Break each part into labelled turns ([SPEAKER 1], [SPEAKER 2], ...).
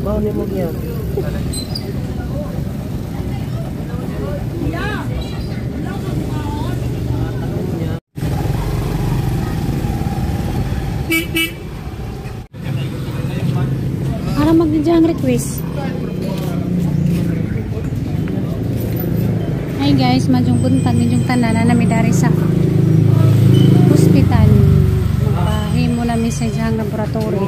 [SPEAKER 1] Mao ni mo niya.
[SPEAKER 2] Para magdiyang request. Hi guys, madyong buntag ninyong tanan na nami dari sa hospital. Magpahimo nami sa diyang laboratory.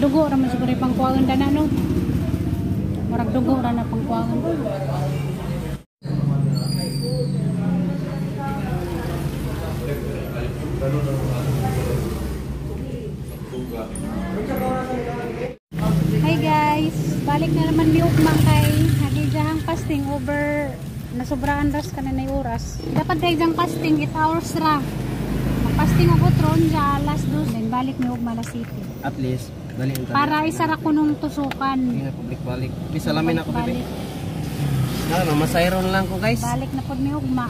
[SPEAKER 2] Dugo ra man siguro pangkuwaon dana, no? Murag dugo ra na pangkuwaon. Hi guys, balik na naman mi ugma kay hagi diyang fasting over nasobraan ras kanina oras. Dapat dahil diyang fasting 8 hours ra. Mag-fasting og otro dya alas 2, then balik mi ugma la city.
[SPEAKER 1] At least dali ang
[SPEAKER 2] para isa ra kunong tusukan.
[SPEAKER 1] Hindi na public balik. Bisa lamin ako bebe. Na masayron lang ko guys.
[SPEAKER 2] Balik na pod mi ugma.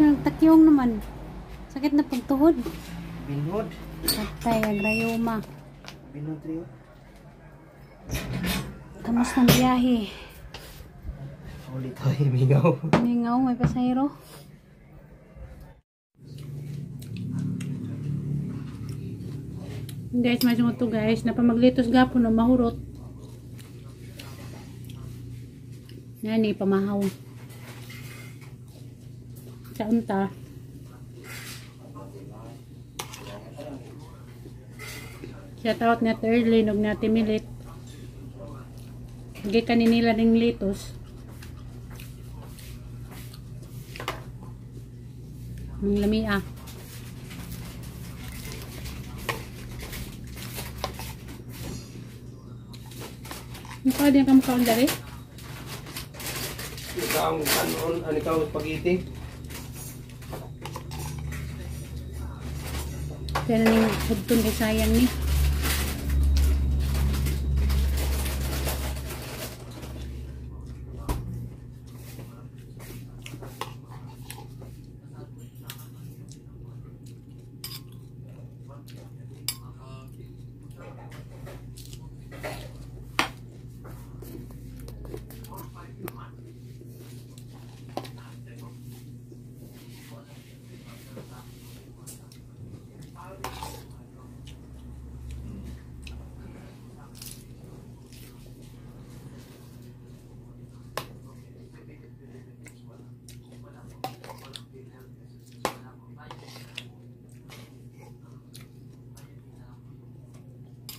[SPEAKER 2] Takyong naman. Sakit na pagtuhod.
[SPEAKER 1] Binhod.
[SPEAKER 2] Patay, ang rayuma.
[SPEAKER 1] Binhod rin.
[SPEAKER 2] Kamusta ang biyahe?
[SPEAKER 1] Ulit tayo, mingaw.
[SPEAKER 2] Mingaw, may pasahero. Guys, medyo mo to guys. Napamaglitos gapo na mahurot. Nani, pamahaw. Sa unta. Shout out na Erlyn og na Milit. Gikan ni nila ning litos. Ning lamia. Mukha din ka mukha dali.
[SPEAKER 1] Ikaw ang kanon, ano ikaw spaghetti?
[SPEAKER 2] Pero ning hudton kay sayang ni.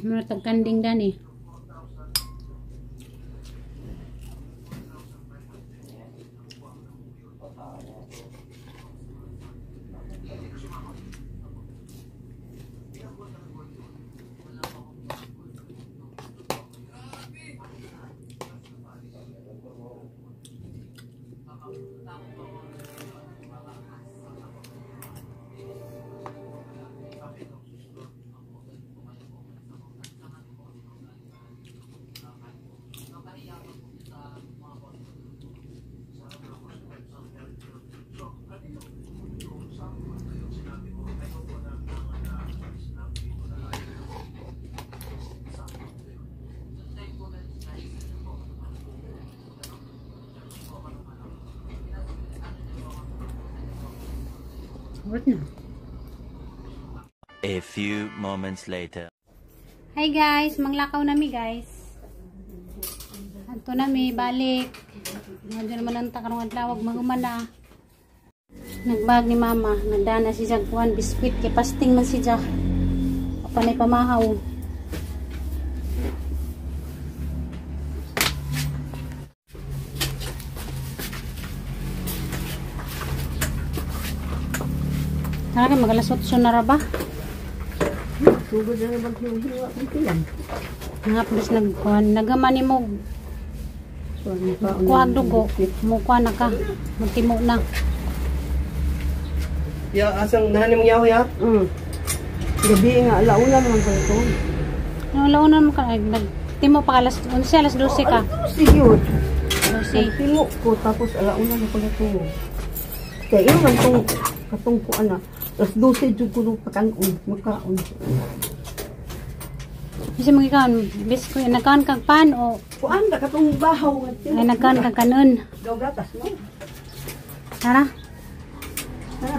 [SPEAKER 2] Mga tagkanding dani. Worth na.
[SPEAKER 3] A few moments later.
[SPEAKER 2] Hi guys, manglakaw nami guys. Adto nami balik. Medyo naman ang takarong adlaw mahuman na. Nagbag ni mama, nagdana si Jag kuan biskwit kay pasting man si Jag. Panay pamahaw. Tara kay mag-alas 8 na ra ba?
[SPEAKER 3] Sugod na naman hiwa kung kilang.
[SPEAKER 2] Nga plus nagkuan nagaman ni mo kuha dugo, mo kuha na ka, magtimo na.
[SPEAKER 1] Ya, asang nahan mong yaho ya?
[SPEAKER 3] Gabi nga, alauna naman ko ito.
[SPEAKER 2] No, alauna mo ka, nagtimo pa alas 11, alas 12 ka.
[SPEAKER 3] Alas 12 yun.
[SPEAKER 2] 12.
[SPEAKER 3] Nagtimo ko, tapos alauna na ko ito. Kaya yun ang itong katong ko, ana. Alas 12 dyan ko nung pakanon, makaon.
[SPEAKER 2] Kasi magikaon, biskuit, nagkaon kag pan o
[SPEAKER 3] Kuan na katong bahaw.
[SPEAKER 2] Ay, nagkaon kag kanon.
[SPEAKER 3] Daw gatas, no?
[SPEAKER 2] Tara.
[SPEAKER 3] Tara.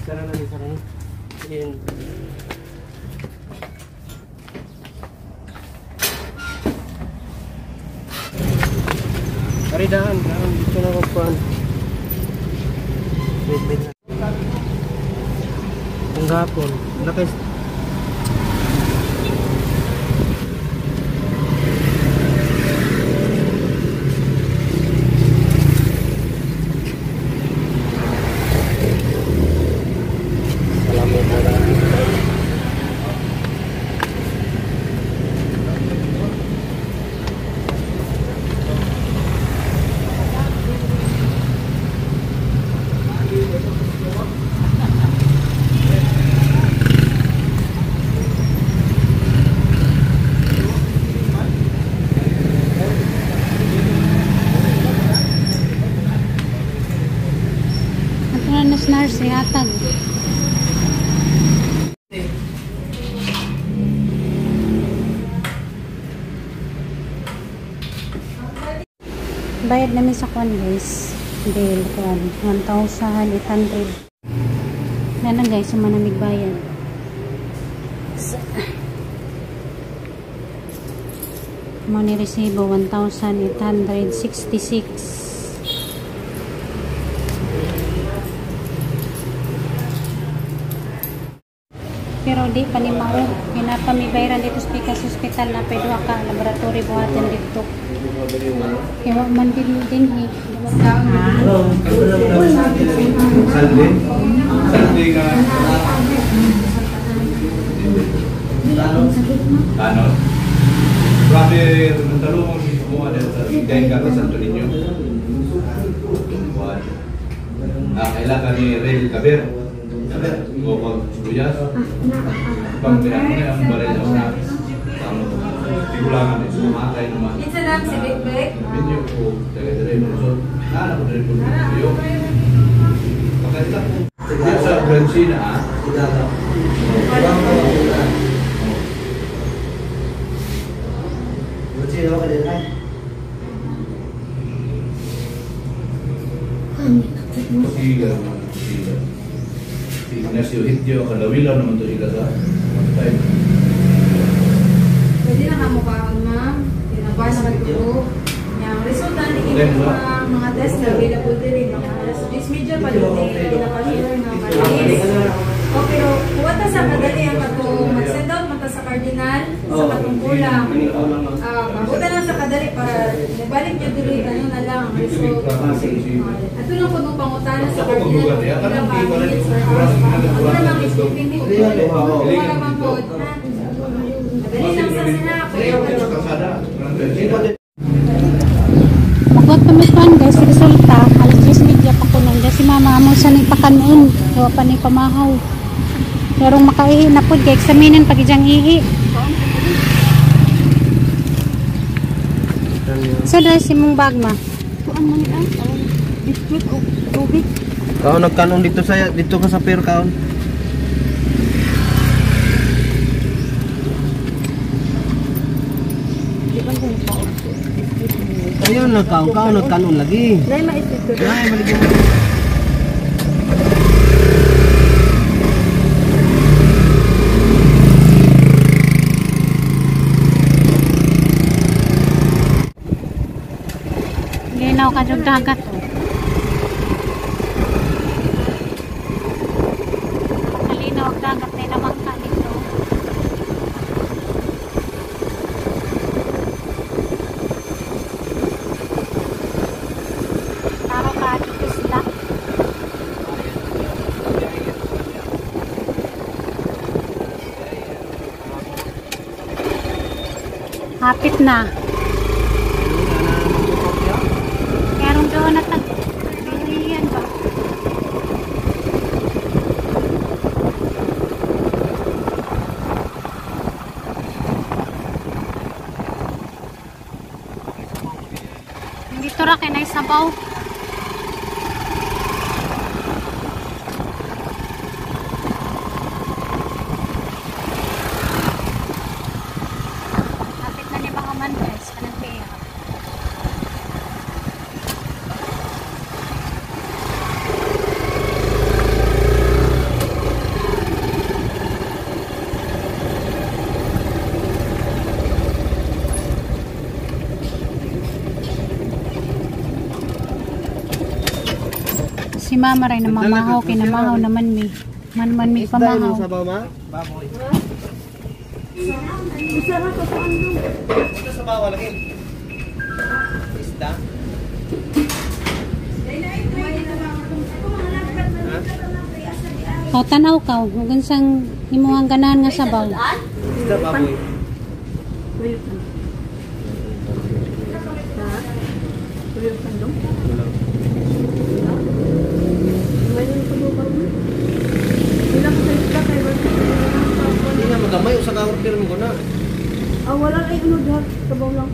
[SPEAKER 1] Sara na ni, sara na. Sige. Ari dahan, dahan dito na kuan. Wait, wait na. Kung gapon, nakay. Salamat na lang.
[SPEAKER 2] Ato na nas nurse, hatag. Bayad namin sa kuan guys. Bill kuan 1,800. Yan lang guys, manamig bayad. Money resibo 1,866. Pero di pa ni mao, pinapamibayran dito sa Pikas Hospital na pwede ka laboratory buhatin dito. Kaya man din din eh.
[SPEAKER 4] Salve. Salve ka. Ano? Grabe, nagtalong mo dahil sa dahil ka sa Santo Niño. Ah, kailangan ni Rel Caber. O pag sibuyas. Pag pinakuna ang baril sa ang tigulangan eh, sumatay naman.
[SPEAKER 5] It's na si Big Big.
[SPEAKER 4] Binyo ko, taga-dere mo. So, naana ko dere po kayo. Pagkaita ko. Dito sa Francina, ah. Siga naman, siga. Si Ignacio Hitio, kalawilaw naman to sila sa time.
[SPEAKER 5] Pwede na kamukhaan, ma'am. Tinabar na kaguro. Yang resulta ni mga test na available din eh. Mga alas 10 media pa din eh. Pinaka-share nga malis. O pero kuwata sa kadali ang katong mag-send out mata sa cardinal sa katong kulang. Mabuta lang sa kadali para mabalik niyo diri ano na lang ang result. Ato lang po nung pangutana sa cardinal kung pila ka minutes or hours pa. Ano na lang isipin ko. Para man po. Madali lang sa sila.
[SPEAKER 2] Magod pa mi kuan guys, resulta alas 10:30 pa ko nung si mama amo sa ning pakanon, wa pa ni pamahaw. Pero makaihi na pud kay examinin pag ijang ihi. So dahil si mong bag ma.
[SPEAKER 3] Kuan man ni ah. Biskuit o tubig.
[SPEAKER 1] Kaon nagkanon dito sa dito ka sa pier kaon. Ayun na kaon kaon nagkanon lagi.
[SPEAKER 3] Nay maisip ko.
[SPEAKER 1] Ay balik mo.
[SPEAKER 2] dagat oh. Kalinaw ang dagat na inamangka dito. Taro ka dito sila. Hapit na. Meron doon na tag-bilian ba? Dito ra kay nay sabaw. Hapit na ni mga man guys, kanang pera. Si mama rin namamahaw, kinamahaw naman mi. Man mi pamahaw.
[SPEAKER 1] Sabaw ma? Baboy.
[SPEAKER 3] Isa ra ka sa ano.
[SPEAKER 1] Ito sabaw lagi. Isda.
[SPEAKER 2] O, tanaw ka. Huwag sang imuhang ganahan nga sabaw.
[SPEAKER 1] Isda baboy.
[SPEAKER 3] Tuyo ka. Ha? Tuyo ka dong? Mayroon ko ba mo? Wala ko sa isda kay wala ko.
[SPEAKER 1] Hindi na magamay usa ka order mo na.
[SPEAKER 3] Ah, wala ay ano daw. Sabaw lang.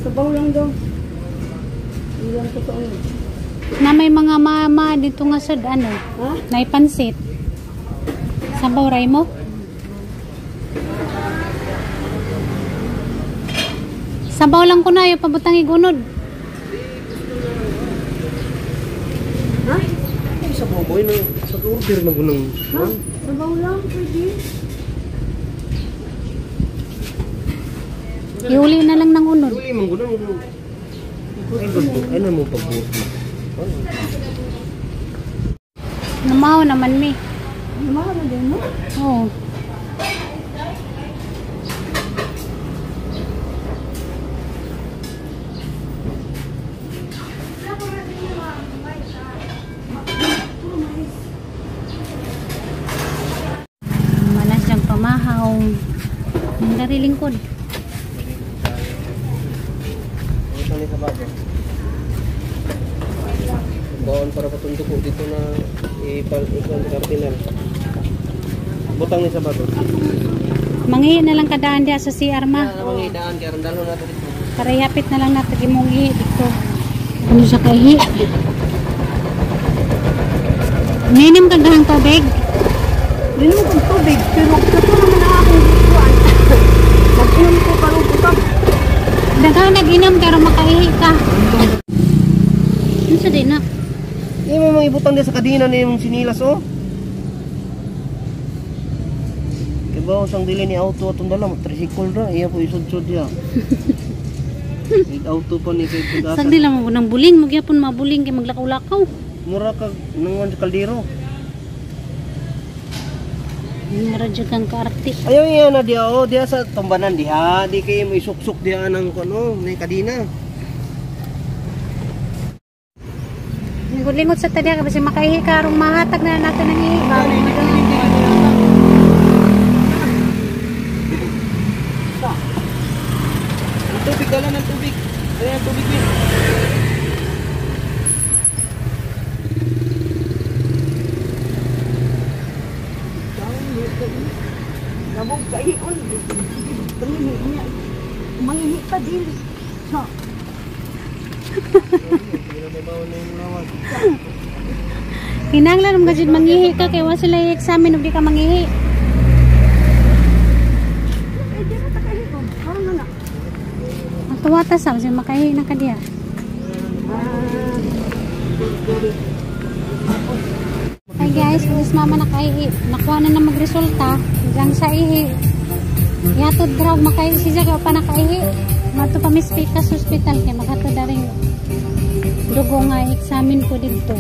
[SPEAKER 3] Sabaw lang daw. Ilang totoo yun.
[SPEAKER 2] Na may mga mama dito nga sa ano,
[SPEAKER 3] Ha?
[SPEAKER 2] naipansit. Sabaw ray mo? Sabaw lang ko na, yung pabutang igunod.
[SPEAKER 3] Ha?
[SPEAKER 1] Ay sa baboy na sa order mo gunang.
[SPEAKER 3] Ha? Sabaw lang, pwede.
[SPEAKER 2] Iuli na lang ng unod.
[SPEAKER 1] Uli man gunang. Ay gusto. Ay na mo pagbuot mo.
[SPEAKER 2] Namaw naman mi.
[SPEAKER 3] Mahal na din mo.
[SPEAKER 2] Oo. Manas diyang pamahaw. Ang dari lingkod.
[SPEAKER 1] Ito ni sa baboy. Baon para patundok ko dito na ipal ikon sa cardinal. Butang ni sa baboy.
[SPEAKER 2] Mangihi na lang kadaan diya sa CR ma.
[SPEAKER 1] Mga idaan kay aron dalhon nato dito.
[SPEAKER 2] Para ihapit na lang natin imong ihi dito. Ano siya kaihi? Minim ka gahang tubig.
[SPEAKER 3] Minom kong tubig, pero kato naman na akong gustuan. Nag-inom ko karong usap.
[SPEAKER 2] Daghang nag-inom pero makaihi ka. Ano sa din na?
[SPEAKER 1] Imo mga ibutang diya sa kadina ni imong sinilas oh. Kay ba sang dili ni auto atong dala tricycle ra iya po isod-sod diya. Auto pa ni kay pag-asa.
[SPEAKER 2] Sagdi lang mo nang buling, magyapon mabuling kay maglakaw-lakaw.
[SPEAKER 1] Mura kag nangon sa kaldero.
[SPEAKER 2] Mura jud kang kaarte.
[SPEAKER 1] Ayaw iya na diya oh, diya sa tambanan diha, di kay mo isuksok diha ng kuno, ni kadina.
[SPEAKER 2] Lingot-lingot sa tadya kasi makaihi ka arong mahatag na natin ang ihi ba.
[SPEAKER 1] Ang tubig dala ng tubig. Dala ng tubig win.
[SPEAKER 3] Nabog kahion. Pangihi niya. Mangihi pa din. Ha.
[SPEAKER 2] Kinahanglan mo gajud mangihi ka kay wa sila i-examine ug di ka mangihi.
[SPEAKER 3] Eh, di ba ta kahion? Karon na na.
[SPEAKER 2] Matuwa ta sa kasi makaihi na ka diha. Hi guys, this mama nakaihi. Nakuha na na magresulta. Diyan sa ihi. Yatod raw makaihi siya kay pa nakaihi. Mato pa miss Pikas Hospital kay maghatod na rin. Dugo nga examine po dito.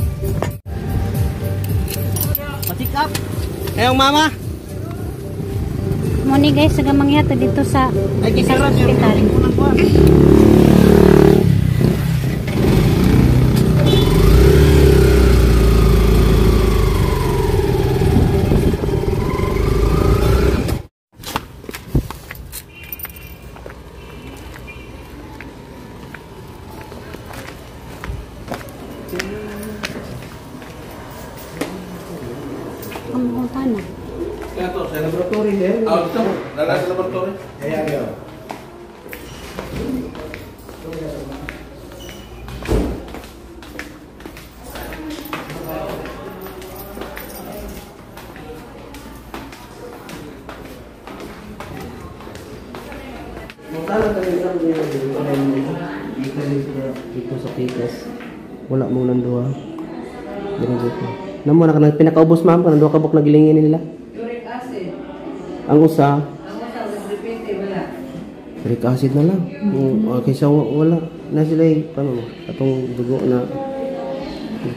[SPEAKER 1] Pa-check up. Ayong mama.
[SPEAKER 2] Muni guys, taga mangyato dito sa
[SPEAKER 1] Ay, kisara
[SPEAKER 2] hospital. Ang mga na.
[SPEAKER 4] Kaya to, sa
[SPEAKER 1] Laboratory eh.
[SPEAKER 4] Ah, dito. Dala sa laboratory.
[SPEAKER 1] Kaya kaya. Dito sa TS. Wala mo nang duha. Dito dito. Namo na kanang pinakaubos ma'am kanang duha ka buk nagilingin nila.
[SPEAKER 5] Uric acid.
[SPEAKER 1] Ang usa,
[SPEAKER 5] Ang usa SGPT wala.
[SPEAKER 1] uric acid na lang. Okay, so wala na sila paano atong dugo na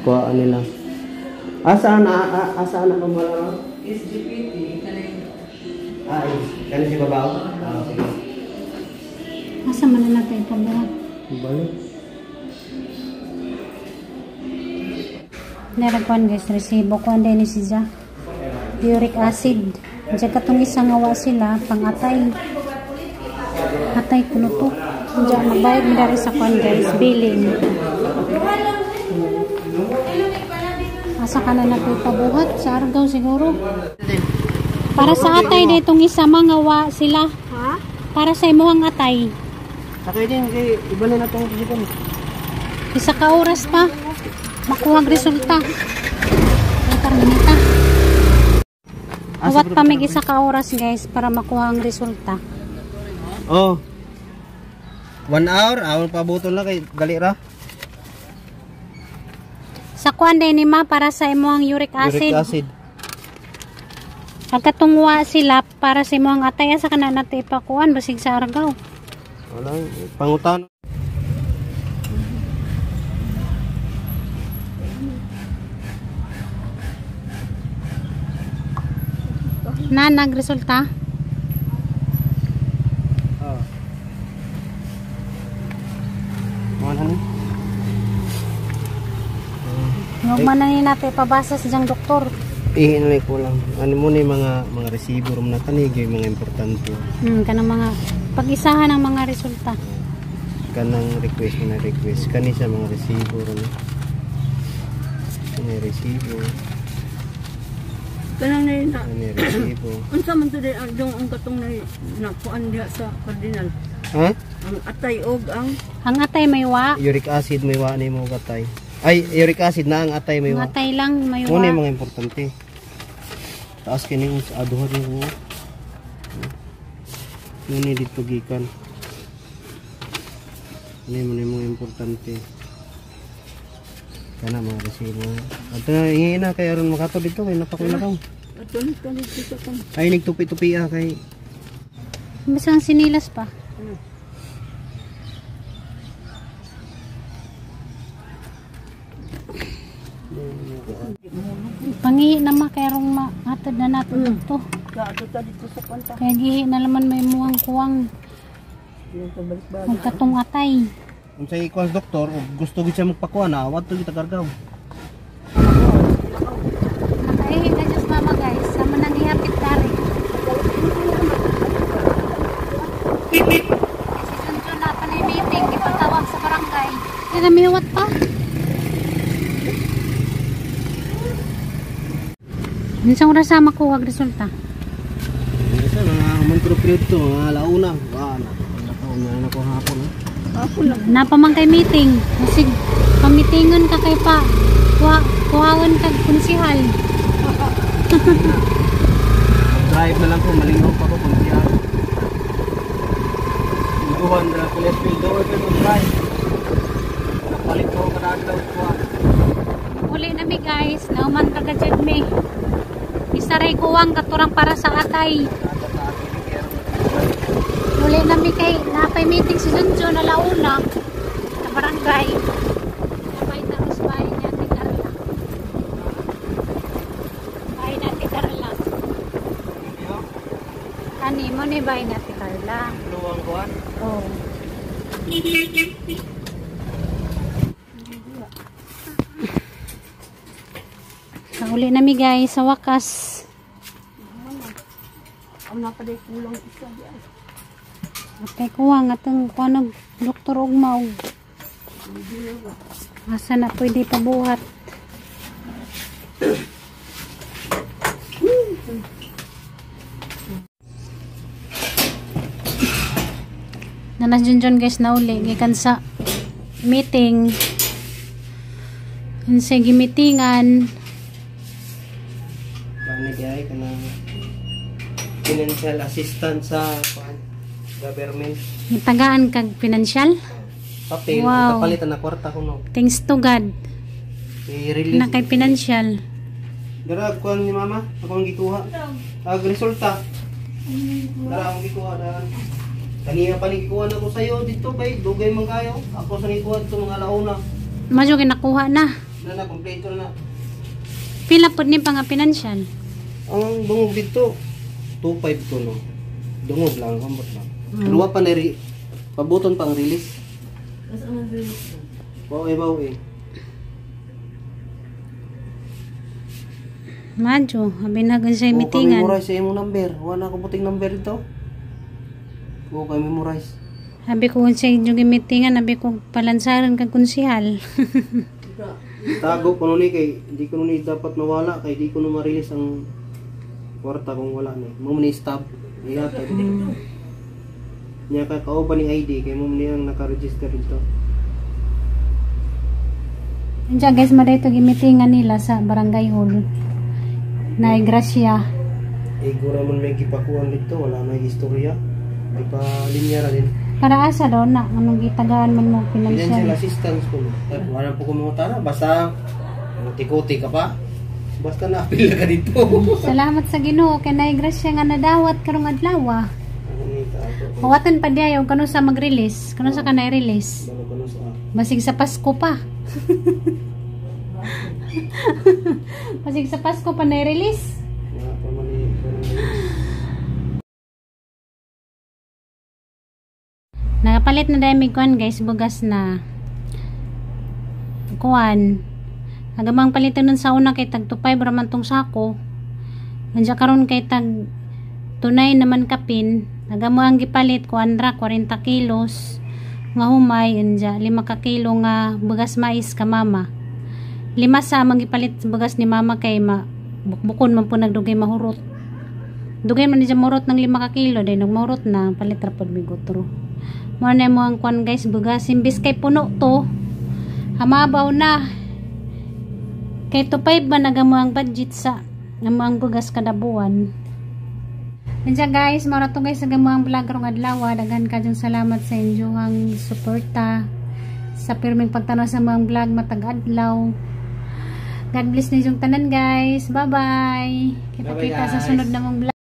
[SPEAKER 1] kuhaan nila. Asaan asaan na wala ma'am?
[SPEAKER 5] SGPT kanang
[SPEAKER 1] Ah, kani si babaw. Ah, sige.
[SPEAKER 2] Asa man na natin ipabuhat?
[SPEAKER 1] Balik.
[SPEAKER 2] Narakuan guys, resibo kuan din ni siya. Uric acid. Diyan katong isang awa sila, pang-atay. Atay kuno to. Diyan magbayad mi dari sa kuan guys, billing. Asa ka na natin ipabuhat? Sa Argao siguro. Para sa atay ditong isa mga wa sila.
[SPEAKER 3] Ha?
[SPEAKER 2] Para sa imuhang atay.
[SPEAKER 1] Sakay din kay iba na natong physical.
[SPEAKER 2] Isa ka oras pa makuha ang resulta. Ay, Carmenita. Huwat pa may isa ka oras guys para makuha ang resulta.
[SPEAKER 1] Oh. 1 hour, awon pabuton lang kay dali ra.
[SPEAKER 2] Sa kuan din ni ma para sa imuhang uric acid.
[SPEAKER 1] Uric acid.
[SPEAKER 2] Pagkatungwa sila para sa imuhang atay asa kana natin ipakuan basig sa Argao.
[SPEAKER 1] Wala, pangutan.
[SPEAKER 2] Na nagresulta?
[SPEAKER 1] Oh. Mga ano?
[SPEAKER 2] Huwag man na ni natin ipabasa sa diyang doktor.
[SPEAKER 1] Ihin na ko lang. Ano mo ni mga resibo rom na kanig yung mga importante.
[SPEAKER 2] Kanang mga pag-isahan ang mga resulta.
[SPEAKER 1] Kanang request mo na request kani sa mga resibo rom. Kani resibo,
[SPEAKER 3] Kanang na na.
[SPEAKER 1] kani resibo.
[SPEAKER 3] Unsa man to day ang dong ang katong na nakuan diha sa kardinal.
[SPEAKER 1] Ha?
[SPEAKER 3] Ang atay og
[SPEAKER 2] Ang atay may wa.
[SPEAKER 1] Uric acid may wa ni mo atay. Ay, uric acid na ang atay may
[SPEAKER 2] Ang
[SPEAKER 1] wa.
[SPEAKER 2] atay lang may wa.
[SPEAKER 1] Muna yung mga importante. Taas kini sa aduha ni mo. Muna dito gikan. Ano yung mga importante. Kana mga resibo. Ato na ingin na kay aron makato dito kay napakuila ka.
[SPEAKER 3] Ato ni kani dito kan.
[SPEAKER 1] Ay nagtupi-tupi ah kay
[SPEAKER 2] Bisan sinilas pa. Pangihi na ma kay rong mahatod na natin dito.
[SPEAKER 3] Ka ato ta dito sa kwanta.
[SPEAKER 2] Kaya gihi na naman may muwang kuwang
[SPEAKER 3] Balik-balik.
[SPEAKER 2] magkatong atay.
[SPEAKER 1] Unsay ikuan sa doktor, ug gusto gid siya magpakuha na wadto gid tagargaw.
[SPEAKER 2] Nakaihi na Diyos mama guys. Sama nang ihapit tari. Si Junjun na panay meeting. Ipatawag sa barangay. Kaya namiwat pa. Minsang oras sa makuha ang resulta?
[SPEAKER 1] Isa mga humantro period to, mga alauna. Wa na. Na ko hapon.
[SPEAKER 2] Napamang kay meeting. Masig pamitingon ka kay pa. Kuhaon kag konsihal.
[SPEAKER 1] Drive na lang ko, malingaw pa ko kung siya. Iguan na police field door ko drive. Napalit ko kada adlaw ko.
[SPEAKER 2] Uli na mi guys, nauman ka jud mi. Isa ray kuwang katurang para sa atay. Uli na mi kay napay meeting si Junjun alauna sa barangay. Ani mo ni bahay ni Ate Carla.
[SPEAKER 1] Luwang kuan.
[SPEAKER 2] Oh. Kauli na mi guys sa wakas.
[SPEAKER 3] Ang napaday kulang isa diyan.
[SPEAKER 2] Atay kuha nga tong kuha nag doktor og maog. Asa na pwede pabuhat. Nanas Junjun guys na uli gikan sa meeting. Unsay gimitingan.
[SPEAKER 1] Paano di ay kanang financial assistance sa kuan government.
[SPEAKER 2] Gitagaan kag financial.
[SPEAKER 1] Papel,
[SPEAKER 2] Wow.
[SPEAKER 1] kapalit na kwarta ko no.
[SPEAKER 2] Thanks to God
[SPEAKER 1] I-release.
[SPEAKER 2] na kay financial.
[SPEAKER 1] Dara kuan ni mama, ako ang gikuha. Ag resulta. Dara akong gikuha daan. Kanina pa ni gikuha na ko sayo dito kay dugay man kayo. Ako sa gikuha dito mga alauna.
[SPEAKER 2] Madyo kinakuha na.
[SPEAKER 1] Na na kompleto na.
[SPEAKER 2] Pila pod ni pa nga financial.
[SPEAKER 1] Ang dungog dito 2.5 ko no. Dungog lang, ambot lang. Pero wa pa na pabuton pang release. Wow, eh, wow, eh.
[SPEAKER 2] Madyo, abi na gan siya
[SPEAKER 1] Oo,
[SPEAKER 2] mitingan.
[SPEAKER 1] memorize sa imong number. Wala ko puting number dito. Oo, kay memorize.
[SPEAKER 2] Abi ko siya yung mitingan, abi ko palansaran kag konsihal.
[SPEAKER 1] Tago ko nun eh, kay hindi ko nun eh dapat mawala kay di ko nun ma-release ang kwarta kung wala ni. Mo ni stop. Ihatag. Nya ka kauban ni ID kay mo ni ang naka-register dito.
[SPEAKER 2] Diyan guys, maday to gimitingan nila sa barangay hall. Na grasya.
[SPEAKER 1] Igura man may gipakuan dito, wala may istorya. Di pa linya ra din.
[SPEAKER 2] Para asa daw na anong gitagaan man mo
[SPEAKER 1] Financial
[SPEAKER 2] financial.
[SPEAKER 1] assistance ko. No. Ay, wala po ko mga tana. Basta tikuti ka pa. Basta na apil ka dito.
[SPEAKER 2] Salamat sa Ginoo kay naay grasya nga nadawat karong adlaw.
[SPEAKER 1] Ano ni tato?
[SPEAKER 2] Hawatan pa diay og kano sa mag-release, kano sa kanay release.
[SPEAKER 1] Balo ko no sa
[SPEAKER 2] Basig sa Pasko pa. Basig sa Pasko pa na release.
[SPEAKER 1] Wala pa man ni
[SPEAKER 2] Nakapalit na dahil may kuan guys, bugas na. Kuan. Agamang palitan nun sa una kay tag 2.5 raman tong sako. Nandiyan karon kay tag tunay naman kapin. Agamo ang gipalit kuan ra 40 kilos nga humay anja 5 ka kilo nga bugas mais ka mama. 5 sa amang gipalit sa bugas ni mama kay ma bukbukon man po nagdugay mahurot. Dugay man niya mahurot ng 5 ka kilo dahil nagmahurot na palit ra pod mig otro. Mo na mo ang kuan guys bugas imbis kay puno to. Hamabaw na. Kay 2.5 ba nagamo ang budget sa ngamo ang bugas kada buwan. Nandiyan guys, mao ra to guys sa gamo ang vlog karong adlaw. Daghan kaayong salamat sa inyong suporta sa pirming pagtanaw sa mga vlog matag adlaw. God bless ninyong tanan guys. Bye-bye. Kita-kita sa
[SPEAKER 1] Bye-bye, guys.
[SPEAKER 2] sunod namong vlog.